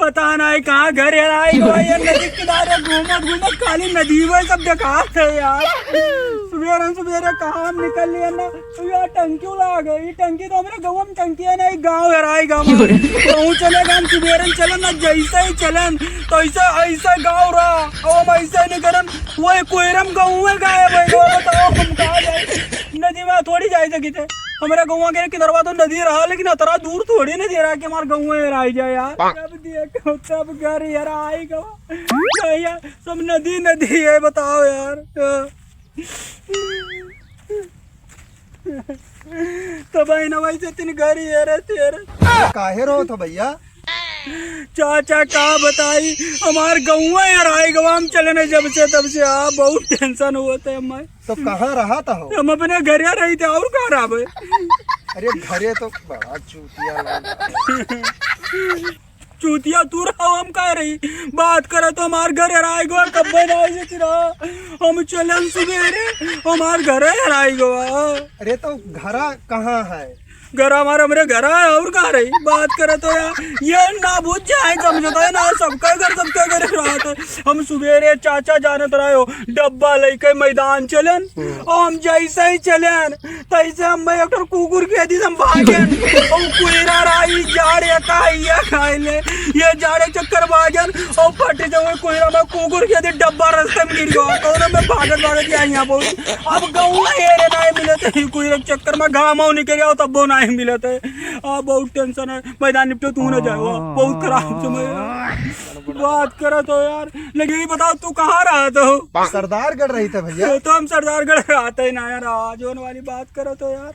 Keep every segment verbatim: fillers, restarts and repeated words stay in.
पता नहीं कहाँ घर हेराइ गवा, ये नदी किनारे घूमत घूमत खाली नदी में सब देखात है यार। सुबेरे सुबेरे कहाँ हम निकल लिए ना, तो यार टंकी उला गई। टंकी तो हमरे गाँव में टंकी है नहीं, गाँव हेराइ गवा। गाँव चले गए हम, सुबेरे चलन ना, जैसे ही चलन तो ऐसे ऐसे गाँव रहा, और हम ऐसे ही निकलन, वही कोयरम गाँव में गायब है। बताओ हम कहाँ जाए, नदी में थोड़ी जाए सकी थे। हमारे गाँव के किधरवा तो नदी रहा, लेकिन अतरा दूर थोड़ी नदी रहा कि हमारे गाँव में हेराइ जाए यार। तब देखो, तब घर हेराइ गवा। भैया, सब नदी नदी है, बताओ यार। तो भाई ना भाई से तीन घर हेरे तेरे। काहे रो तो भैया? चाचा का बताई, हमार गाँव हेराइ गवा, हम चले नहीं जब से तब से। आ, बहुत टेंशन होत है हमें। तो कहाँ रहा था हो? हम अपने घरे रही थे, और कहाँ रहबे? अरे घरे तो बड़ा चूतिया लगा। चूतिया तू रहो, हम कह रही बात करे तो हमार घर हेराइ गवा, कब्बे ना आई जती रहा। हम चलन सुबेरे, हमार घर हेराइ गवा। अरे तो घरा कहाँ है? घर हमार हमरे घर है, और कहाँ रही? बात करे तो यार, ये ना बुझ जाए, समझता है ना, सबका घर, सबका घर रहत है। हम सुबेरे चाचा जानत रहो, डब्बा लेके मैदान चलन, और हम जैसे ही चलन, तैसे हम एक ठो कुकुर के दी हम भागेन। और कुइरा रहा, ई जाड़ ये का, ये खाए ले, ये जाड़ एक चक्कर भागेन, और फट जावे कुइरा में कुकुर के दी डब्बा रास्ते में गिर गवा। कौन में भागत भागत यहाँ, यहाँ पहुँच। अब गाँव हेरे ना मिलत है, कुइरा के चक्कर में घाम निकल जाओ तब वो नहीं मिलत है। आ, बहुत टेंशन है। मैदान निपटो, तू ना जाओ, बहुत खराब समय है। बात करत हो यार, लेकिन ये बताओ तू कहाँ रहत हो? सरदारगढ़ रही थे भैया। तो हम सरदारगढ़ रहते ही ना यार, आज होने वाली बात करत हो यार,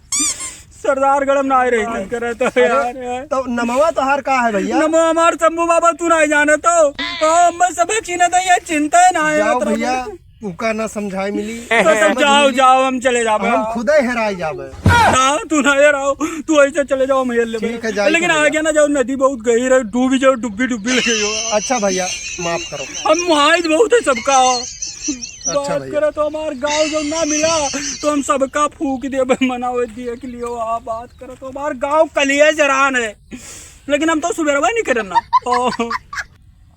सरदारगढ़ हम ना रही थे करत हो अरे, यार। तो नमवा तोहार का है भैया? नमवा हमार शंभू बाबा, तू ना जाने तो, तो हम सब चीन्हत है, ये चिंता है ना यार, जाओ तो भैया। उका ना समझाए मिली। तो तब जाओ, जाओ, हम चले जाबे। हम खुदे हेराई जाबे। ना, तू ना हेराओ, तू ऐसे चले जाओ, हम हेर लेबे। ठीक है, जाइए लेकिन भैया। आगे ना जाओ, नदी बहुत गहिर है, डूबी जाओ, डुब्बी डुब्बी लगे हो। अच्छा भैया, माफ करो। हम मुहाइद बहुत है सबका। अच्छा बात भैया। करे तो हमार गाँव जो ना मिला, तो हम सबका फूक देबे, मनावे दिए के लिए। आ बात करे तो हमार गाँव कलिया जरान है, लेकिन हम तो सुबेरवा नहीं करना। ओ।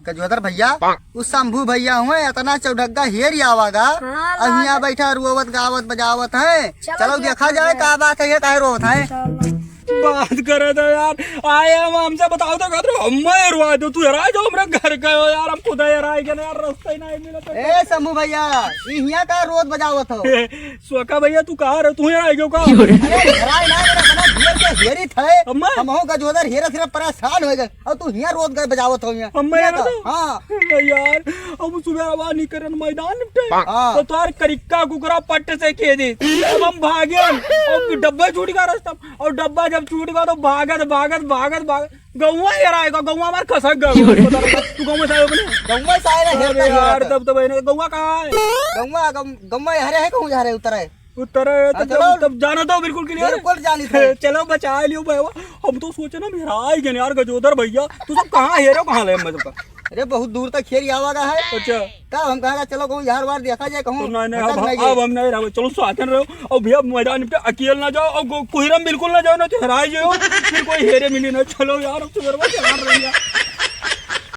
गजोदर भैया, उ शंभू भैया हुए, इतना चौढग्गा हेर आवागा। हाँ, अब हियाँ बैठा रोवत गावत बजावत है। चलो चलो देखा देखा जाए जाए। का बात है, ये काहे रोवत है। चलो। बात करे तो यार, आए हम, हमसे बताओ तो कहते हो, हम हेरवा दो, तू हेरा जाओ, हमरा घर का हो यार, हम खुदा हेरा गए ना यार, रास्ता ही नहीं मिला तो। ए शंभू भैया, ई हियाँ का रोवत बजावत हो? सोका भैया, तू कहाँ रहे, तू हेरा गयो का? अरे हेराए ना, मेरा बना घेर के हेरी थे। अम्मा। हम हो गजोदर हेरे सिर्फ परेशान हो गए। और तू हियाँ रोत गए बजावत हो हियाँ। हम मैं हियाँ ना तो? हाँ। अरे यार, हम सुबह आवाज नहीं करन मैदान निपटे। हाँ। तो तोहार करिक्का कुकरा पट्ट से खे दी। अब हम भागे, और डब्बा छूट गया रास्ता। और डब्बा जब छूट गया तो भागत, भागत, भागत, भागत। गौवा हेराएगा, गौवा हमार खसक गया। तू गौवा से आयो अपने? गौवा से आए ना, हेरता अरे यार, हेरता। तब तो बहने, गौवा कहाँ है? गौवा, गौ-, गौवा हरे है, कहूँ जा रहे उतर है। उत्तर है, तो हाँ, जब, चलो। तब जाना तो बिल्कुल clear है। बिल्कुल जानी थे। चलो, बचा लियो भाई। हम तो सोचे ना, मेरा आई गए यार, गजोदर भैया, तू सब कहाँ हेरे हो, कहाँ ले हम सबका? अरे, बहुत दूर तक खेल आवा का है। अच्छा। का हम कहा, चलो, कहूँ यार वार देखा जाए, कहूँ तो नहीं, नहीं, भटक अब, नहीं गए। अब हम नहीं रहो, चलो, साथ में रहो। और भैया, मैदान पे अकेले ना जाओ, और गो-, कुहिरम बिल्कुल ना जाओ, ना तो हेराई जाओ, फिर कोई हेरे मिली ना। चलो यार, अब तो मेरे पास चला रही है।